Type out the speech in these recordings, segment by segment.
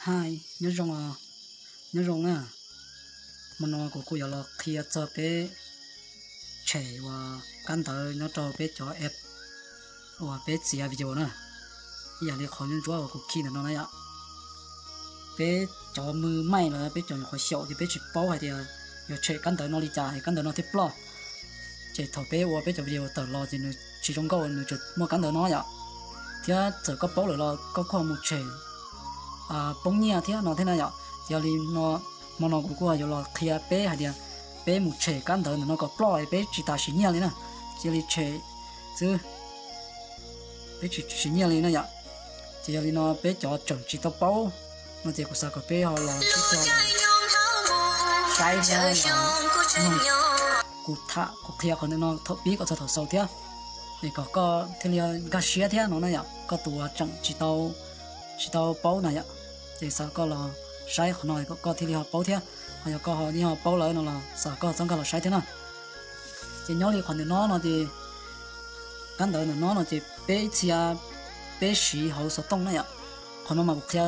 Hi, nyob zoo, nyob zoo na. Hmo no kuv kuj yuav los qhia txog peb tshem uas kab ntawv nyob rau peb cov app uas peb txiav video na. Ib yam li qhov ntsuab uas kuv khi ntawm no na yom. Peb cov mws maij los peb cov nyuam qhuav xyaum ces peb tsis paub hais tias yuav tshem kab ntawv no li cas es kab ntawv no thiaj ploj. Ces thaum peb ua peb cov video tawm los ces nws tsis zoo nkauj, nws tsuas muaj kab ntawv no yom. Thiab txawm koj paub lawm los koj kuj ho mus tshem poob nyiaj thiab no thiab na yom. Ces yog li no, hmo no kuv kuj yuav los qhia peb hais tias peb mus tshem kab ntawv ntawm no kom ploj es peb tsis tas siv nyiaj li na. Cia li tshem xwb, peb tsis siv nyiaj li na yom. Ces yog li no peb cov tseem tsis tau paub no ces kuv xav kom peb ho los sib cog saib thiab mloog kuv tham kuv qhia qhov ntawm no thaum pib kom txog thaum xaus thiab, es kom koj thiaj li nkag siab thiab no na yom. Koj tus uas tseem tsis tau, tsis tau paub na yom, ces xav koj los saib qhov no kom koj thiaj li ho paub thiab. Ho yog koj ho yeej ho paub lawm no los xav koj txhob nkag los saib thiab na. Ces nyob li qhov ntawm no no ces, kab ntawv ntawm no no ces peb ib txhia peb siv hauv xov tooj na yom. Qhov no mas kuv qhia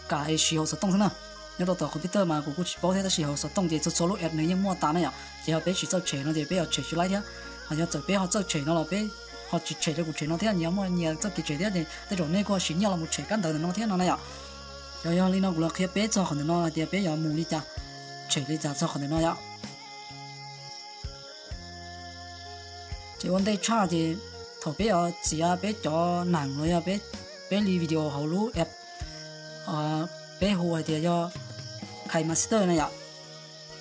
kam es siv hauv xov tooj xwb na. Nyob rau tom computer mas kuv kuj tsis paub thiab, tab sis hauv xov tooj ces txhua txhua lub app nws yeej muaj tas na yom. Ces yog peb tsis txawj tshem no ces peb yuav tshem tsis laib thiab. Ho yog txawm peb ho txawj tshem no los peb ho tsis tshem li kuv tshem no thiab, nyias muaj nyias txoj kev tshem thiab, ces tej zaum nej kuj ho siv nyiaj los mus tshem kab ntawv ntawm no thiab no na yom. Yog, yog li no kuv los qhia peb txog qhov ntawm no hais tias peb yuav mus li cas, tshem li cas txog qhov ntawm no yom. Ces ua ntej tshaj ces thaum peb yuav txiav peb cov nam los yog peb li video hauv lub app, peb hu hais tias yog KineMaster na yom.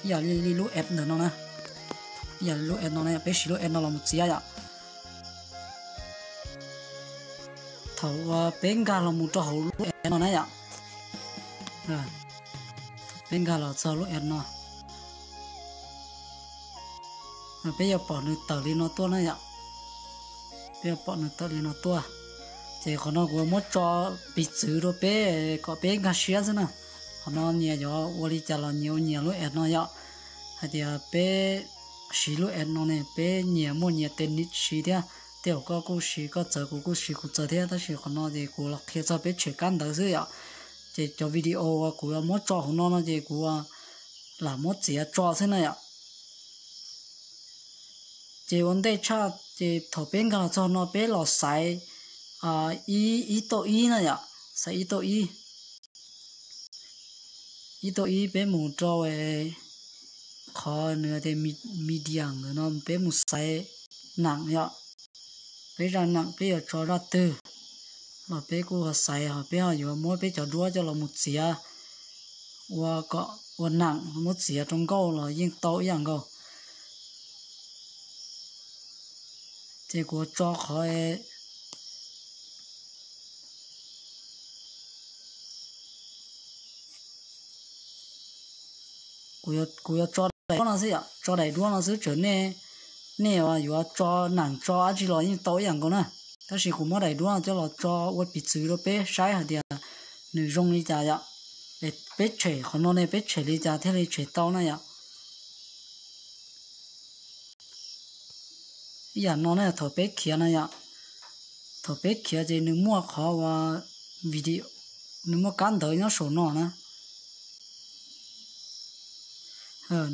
Ib yam li lub app ntawm no na, ib yam li lub app no na, peb siv lub app no los mus txiav yom. Thaum uas peb nkag los mus rau hauv lub app no na yom, peb nkag los txog lub app no, peb yuav pom nws tawm li no tuaj na yom. Peb yuav pom nws tawm li no tuaj. Ces qhov no kuv muab tso piv txwv rau peb kom peb nkag siab xwb na. Qhov no nyias yuav ua li cas los nyias ua nyias lub app no yom. Hais tias peb siv lub app no ne peb nyias muaj nyias tes nij siv thiab. Tej zaum koj kuj siv koj txawv, kuv kuj siv kuv txawv thiab, tab sis qhov no ces kuv los qhia txog peb tshem kab ntawv xwb yom. Ces cov video uas kuv yuav muab tso hauv no no ces kuv lam muab txiav tso xwb na yom. Ces ua ntej tshaj ces thaum peb nkag los txog no peb los xaiv ib tauj ib na yom, xaiv ib tauj ib. Ib tauj ib peb mus rau qhov nws tias media ntawm no peb mus xaiv nam yom. Peb zaj nam peb yuav tso zaj twg los peb kuj ho xaiv, ho peb ho yuav muab peb cov duab coj los mus txiav ua kom ua nam muab txiav rau nkauj los yeej tau ib yam nkaus. Ces kuv tso qhov, kuv yuav tso daim duab no xwb yom, tso daim duab no xwb, txawm nej, nej yuav tso nam tso dab tsi los yeej tau ib yam nkaus na. Tab sis kuv muab daim duab no coj los tso ua piv txwv rau peb saib hais tias nws zoo li cas yom. Es peb tshem qhov no ne peb tshem li cas thiaj li tshem tau na yom. Ib yam no na, thaum peb khiav no yom, thaum peb khiav ces nws muaj qhov uas video, nws muaj kab ntawv nyob saum no na.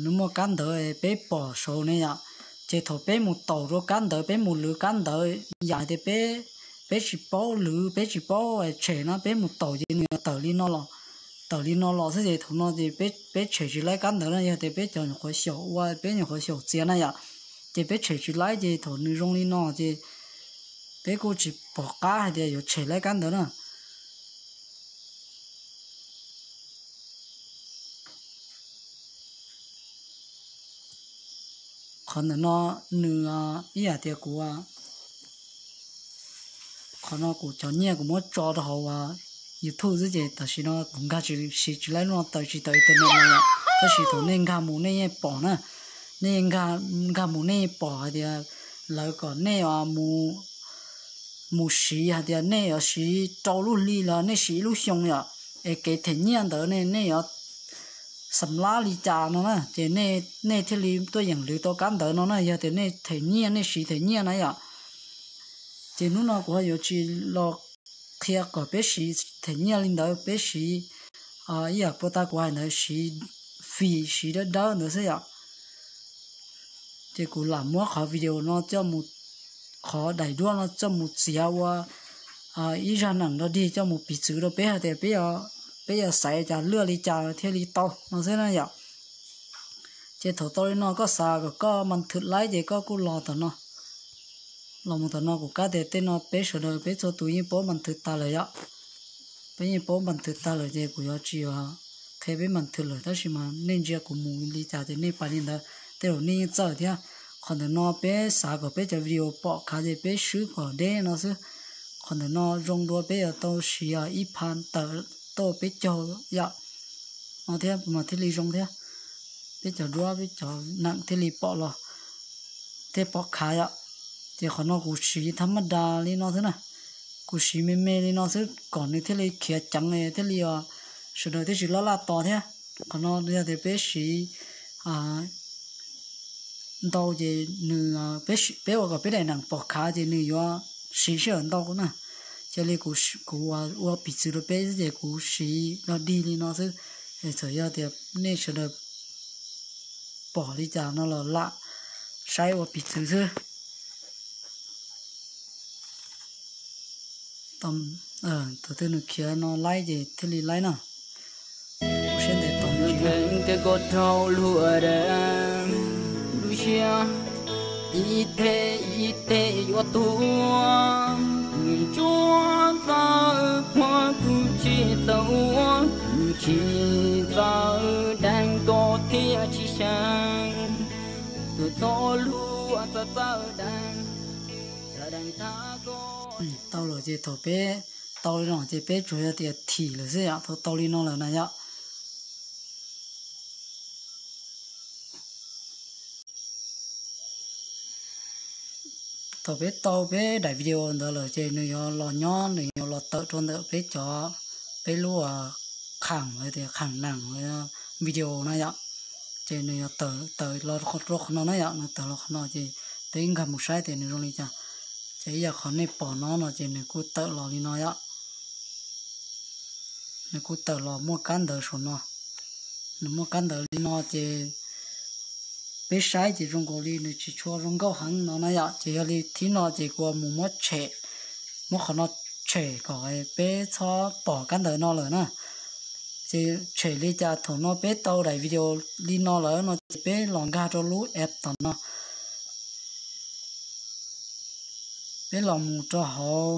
Nws muaj kab ntawv peb pom saud ne yom. Ces thaum peb mus taus rau kab ntawv, peb mus lwv kab ntawv, yam tias peb, peb tsis paub lwv, peb tsis paub tshem no, peb mus taus ces nws tawm li no los, tawm li no los xwb ces thaum no ces peb tshem tsis laib kab ntawv na, yog tias peb cov nyuam qhuav xyaum ua, peb nyuam qhuav xyaum txiav na yom. Ces peb tshem tsis laib ces thaum nws zoo li no ces peb kuj tsis pom qab hais tias yuav tshem laib kab ntawv na. Qhov ntawm no nws ib yam tias kuv, qhov no kuv cov nyiaj kuv muab tso rau hauv YouTube xwb ces tam sim no kuv nkag tsis, siv tsis laib lub no, tawm tsis tawm internet no yom. Tab sis thaum nej nkag mus nej yeej pom na, nej nkag mus nej yeej pom hais tias lawv kom nej mus siv hais tias nej yuav siv rau lub hli los nej siv ib lub xyoo yom, es kev them nyiaj ntawd ne nej yuav xam lab li cas no na, ces nej thiaj li tuaj yeem lwv tau kab ntawv no na, yog tias nej them nyiaj, nej siv them nyiaj na yom. Ces hnub no kuv ho yuav tsis los qhia kom peb siv them nyiaj li ntawd, peb siv ib yam puag ta kuv hais ntawd siv fim siv dawb dawb ntawd xwb yom. Ces kuv lam muab qhov video no coj mus, qhov daim duab no coj mus txiav ua ib zaj neem dog dig coj mus piv txwv rau peb hais tias peb yuav xaiv cas lwaj li cas thiaj li tau no xwb na yom. Ces thaum tau li no koj xav kom koj mas thwm laib ces koj kuj los tom no, los mus tom no kuv kab tias tej no peb sawv daws peb txhua tus yeej paub mas thwm tag lawm yom. Peb yeej paub mas thwm tag lawm ces kuv yuav tsis qhia peb mas thwm lawm, tab sis mas nej ntsia kuv mus li cas ces nej pais li ntawd, tej zaum nej yeej txawj thiab. Qhov ntawm no peb xav kom peb cov video pom khav ces peb swb kom deb no xwb. Qhov ntawm no zoo dua peb yuav tau siv ib phav tawm tau peb caug yom, no thiab mas thiaj li zoo thiab. Peb cov duab peb cov neem thiaj li pom los thiaj pom khav yom. Ces qhov no kuv siv thab maj das li no xwb na, kuv siv me me li no xwb kom nws thiaj li khiav ceev thiaj li sawv daws thiaj tsis laj laj tos thiab. Qhov no yog tias peb siv ntau ces nws, peb ua kom peb daim neem pom khav ces nws yuav siv sij hawm ntau na. Cia li kuv ua piv txwv rau peb xwb ces kuv siv dog dig li no xwb. Es txawm yog tias nej sawv daws pom li cas no los lam saib ua piv txwv xwb. Tus twg nws khiav no laib ces thiaj li laib na. Siab ntev tos thiab koj rau luag lub siab, ib teg ib teg yuav tuag, nws tsuas txawj muab kuv tsis txawj ua, kuv tsis txawj deev koj thiaj tsis xyeej, tus txoj lus txawj txawj deev, txawj deev thab koj. Tau lawm ces thaum peb tau li no ces peb tsuas yog tias thim lawm xwb yom, thaum tau li no lawm na yom. Thaum peb tau peb daim video ntawd lawm ces nws yuav los nyob, nws yuav los tawm rau ntawm peb cov, peb lub khaam, tias khaam neem video na yom. Ces nws yuav tawm los rau qhov no na yom, nws tawm los qhov no ces peb nkag mus saib tias nws zoo li cas. Ces ib yam qhov nej pom no no ces nws kuj tawm los li no yom. Nws kuj tawm los muaj kab ntawv saum no. Nws muaj kab ntawv li no ces peb saib ces zoo nkaus li nws tsis tshua zoo nkauj heev no na yom. Ces yog li thib no ces kuv mus muab tshem, muab qhov no tshem kom peb txhob pom kab ntawv no lawm na. Ces tshem li cas thaum no peb tau daim video li no lawm no ces peb los nkag rau lub app tom no. Peb los mus rau hauv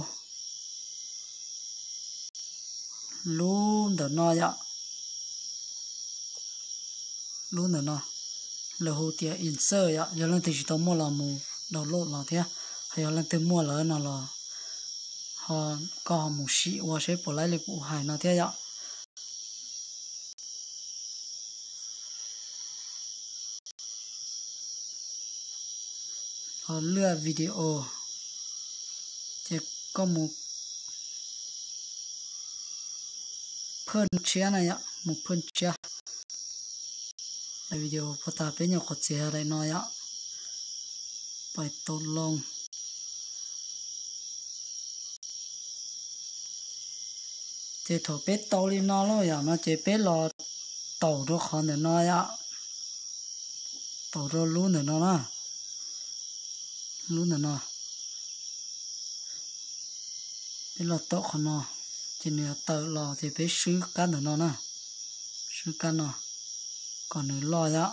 lub ntawm no yom. Lub ntawm no lawv hu tias insert yom, yog leej twg tsis tau muaj los mus download los thiab, ho yog leej twg muaj lawm no los ho koj ho mus sim ua seb puas laib li kuv hais no thiab yom. Ho lwaj video, ces koj mus phaj tshiab na yom, mus phaj tshiab. Daim video puag ta peb nyuam qhuav txiav daim no yom, pais tau loo. Ces thaum peb tau li no lawm yom no ces peb los taum rau qhov ntawm no yom, taum rau lub ntawm no na, lub ntawm no. Peb los taum qhov no, ces nws yuav tawm los ces peb swb kab ntawm no na, swb kab no kom nws loj yom,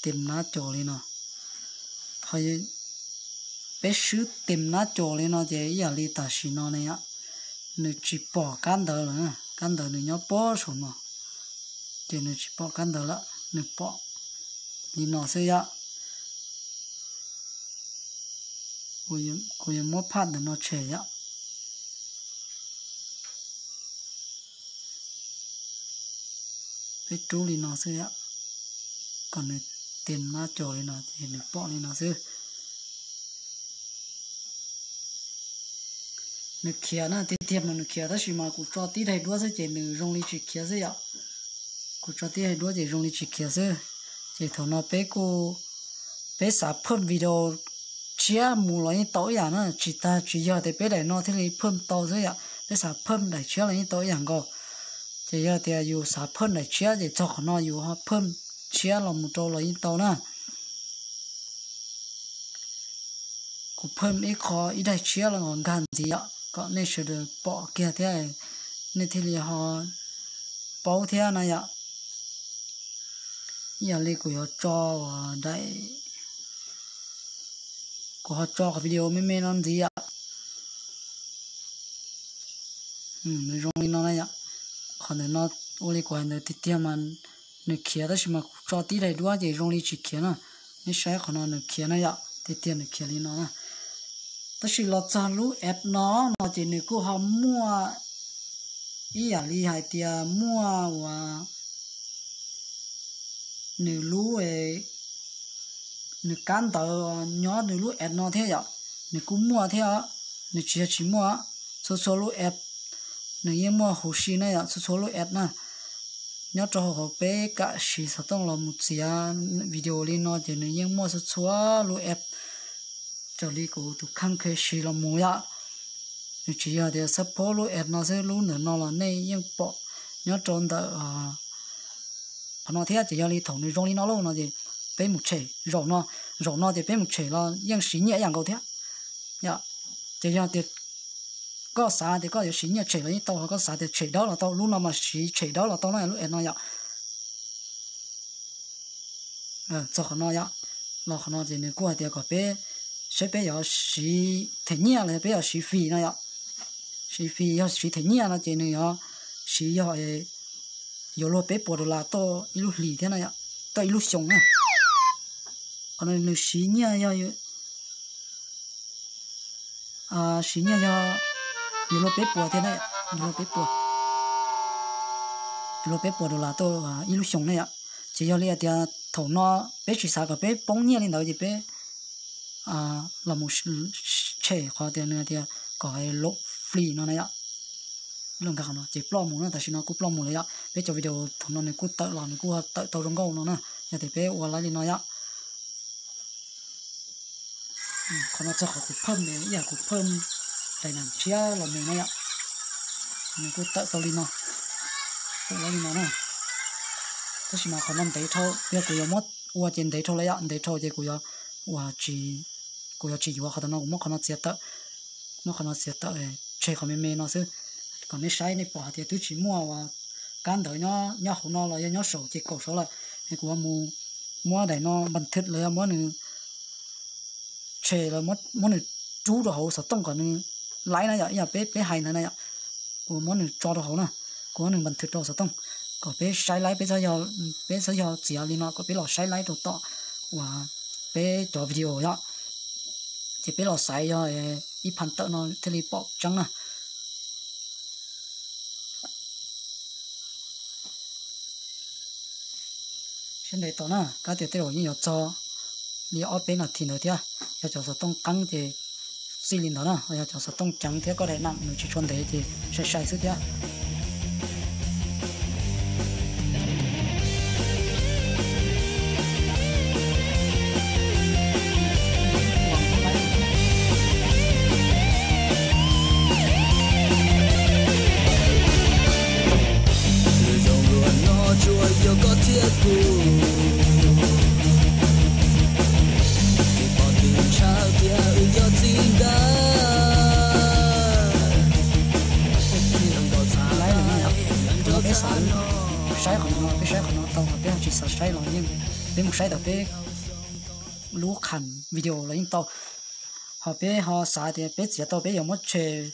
tim nab caus li no. Peb swb tim nab caus li no ces ib yam li tam sim no ne yom, nws tsis pom kab ntawv lawm, kab ntawv nws nyob puag saum no, ces nws tsis pom kab ntawv lawm, nws pom li no xwb yom. Kuv yuav muab phaj ntawm no tshem yom. Peb rub li no xwb yom, kom nws tim nab caus li no ces nws pom li no xwb. Nws khiav na, tiag tiag mas nws khiav tab sis mas kuv tso tib daim duab xwb ces nws zoo li tsis khiav xwb yom. Kuv tso tib daim duab ces zoo li tsis khiav xwb. Ces thaum no peb kuj, peb xav phaj video tshiab mus los yeej tau ib yam na, tsis tas tsis yog tias peb daim no thiaj li phaj tau xwb yom, peb xav phaj daim tshiab los yeej tau ib yam nkaus. Ces yog tias yus xav phawj daim tshiab ces txog qhov no yus ho phawj tshiab los mus rau los yeej tau na. Kuv phawj ib qho ib daim tshiab los nkag ntxiv yom, kom nej sawv daws pom kiag thiab nej thiaj li ho paub thiab na yom. Ib yam li kuv yuav tso uas daim, kuv ho tso qhov video me me no ntxiv yom. Nws zoo li no na yom. Qhov ntawm no ua li kuv hais ntawd tiag tiag mas nws khiav, tab sis mas kuv tso tib daim duab ces zoo li tsis khiav na. Nej saib qhov no nws khiav na yom, tiag tiag nws khiav li no na. Tab sis los txog lub app no no ces nws kuj ho muaj ib yam li hais tias muaj uas nws lub, nws kab ntawv nyob nws lub app no thiab yom. Nws kuj muaj thiab, nws tsis yog tsis muaj. Txhua txhua lub app nws yeej muaj huv si na yom, txhua txhua lub app na. Nyob rau hauv peb kam siv xov tooj los mus txiav video li no ces nws yeej muaj txhua txhua lub app raws li kuv tus kheej khev siv los mus yom. Nws tsis yog tias xab phob lub app no xwb, lub ntawm no los nej yeej pom nyob rau ntawm qhov no thiab. Ces yog li thaum nws zoo li no lauj no ces peb mus tshem zaum no, zaum no ces peb mus tshem los yeej siv nyiaj ib yam nkaus thiab. Ces yog tias koj xav tias koj yuav siv nyiaj tshem los yeej tau, ho koj xav tias tshem dawb los tau, lub no mas siv tshem dawb los tau na lub app no yom. Txog qhov no yom, los qhov no ces nws kuj hais tias kom peb saib peb yuav siv them nyiaj los yog peb yuav siv fee no yom. Siv fee yog siv them nyiaj no ces nws yuav siv yog yuav luag peb puas dollar tau ib lub hlis thiab no yom, tau ib lub xyoo na. Qhov no nws siv nyiaj yog siv nyiaj yog yuav luag peb puas thiab na, yuav luag peb puas, yuav luag peb puas dollar tau ib lub xyoo na yom. Ces yog li hais tias thaum no peb tsis xav kom peb poob nyiaj li ntawd ces peb los mus tshem qhov tias nws hais tias kom load free no na yom. Ces ploj mus na, tam sim no kuj ploj mus lawm yom. Peb cov video thaum no nws kuj tawm los nws kuj tawm tau zoo nkauj no na, yog tias peb ua li no yom. Qhov no txog qhov kuv phawj ib yam kuv phawj daim nam tshiab los mus na yom. Nws kuj tawm tau li no, tawm li no na. Tab sis mas qhov no ntev dhau, yog kuv yuav muab ua ces ntev dhau lawm yom, ntev dhau ces kuv yuav, kuv yuav tsis yuav qhov no, kuv muab qhov no txiav tawm, muab qhov no txiav tawm, tseg qhov me me no xwb. Kom nej saib nej pom hais tias twb tsis muaj uas kab ntawv nyob hauv no los yog nyob saum ces kaum saud lawm. Es kuv mus muab daim no npas thwj los yog muab nws tshem los muab nws rub rau hauv xov tooj kom nws laib na yom, ib yam peb peb hais ntawd na yom. Kuv muab nws tso rau hauv na, kuv muab nws npas thwj rau xov tooj kom peb saib laib, peb txhob yog txiav li no, kom peb los saib laib rau tom uas peb cov video yom. Ces peb los xaiv yog ib phav tawm no thiaj li pom tseeb na. Siab ntev tos na, kab tias tej zaum yeej yuav txog li ob peb nas this ntawd thiab. Yog cov xov tooj qeeb ces txij li ntawd na, yog cov xov tooj ceev thiab koj daim nam nws tsis tshua ntev ces sai sai xwb thiab. Lwm zaus luag no tsuas yog koj thiab kuv, tsis pom twg ntshaw tias wb yog txiv ntawd. Laib lawm na yom. Qhov no peb xav saib qhov no, peb saib qhov no tau, ho peb ho tsis xav saib los yeej, peb mus saib tom peb lub qham video los yeej tau. Ho peb ho xav tias peb txiav tau peb yuav muab tshem,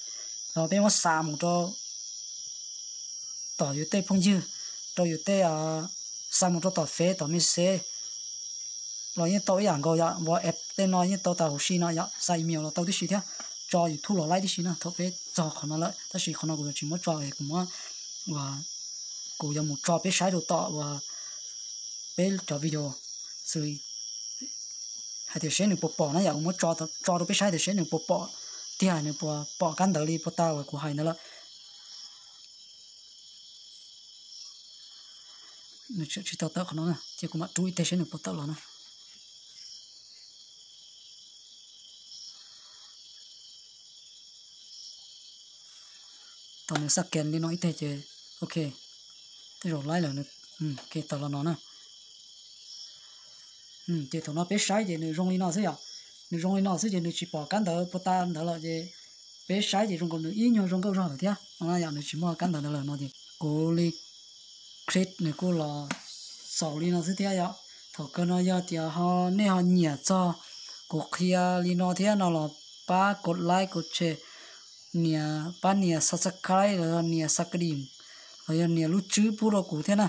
los peb muab xa mus rau tom yus tej phooj ywg, rau yus tej, xa mus rau tom Fev tom Message los yeej tau ib yam nkaus yom, WhatsApp tej no yeej tau tas huv si no yom, xa email los tau tib si thiab, tso YouTube los laib tib si na. Thaum peb txog qhov no lawm, tab sis qhov no kuv yuav tsis muab tso, kuv muab, kuv yuav mus tso peb saib rau tom uas peb cov video, xws li hais tias seb nws puas pom na yom, kuv muab tso rau peb saib tias seb nws puas pom tiag, nws puas pom kab ntawv li puas tas uas kuv hais ntawd lawm. Nws tseem tsis tau tawm qhov no na, ces kuv mam rub ib teg seb nws puas tawm los na. Thaum nws xaj ken li no ib teg ces ok. Tej zaum laib lawm. Tawm los no na. Ces thaum no peb saib ces nws zoo li no xwb yom. Nws zoo li no xwb ces nws tsis pom kab ntawv puas ta ntawd lawm ces peb saib ces zoo nkaus nws ib nyuag zoo nkauj zog lawm thiab no yom. Nws tsis muaj kab ntawv ntawd lawm no ces kuv li click nws kuj los xaus li no xwb thiab yom. Thaum kawg no yog tias ho nej ho nyiam txog kuv qhia li no thiab no los pab kos like kos share, nias pab nias subscribe los yog nias xav ka dim los yog nias lub tswb pub rau kuv thiab na.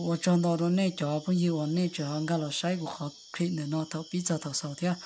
Ua tsaug ntau rau nej cov phooj ywg uas nej tseem ho nkag los saib kuv qhov clip ntawm no thaum pib txog thaum xaus thiab.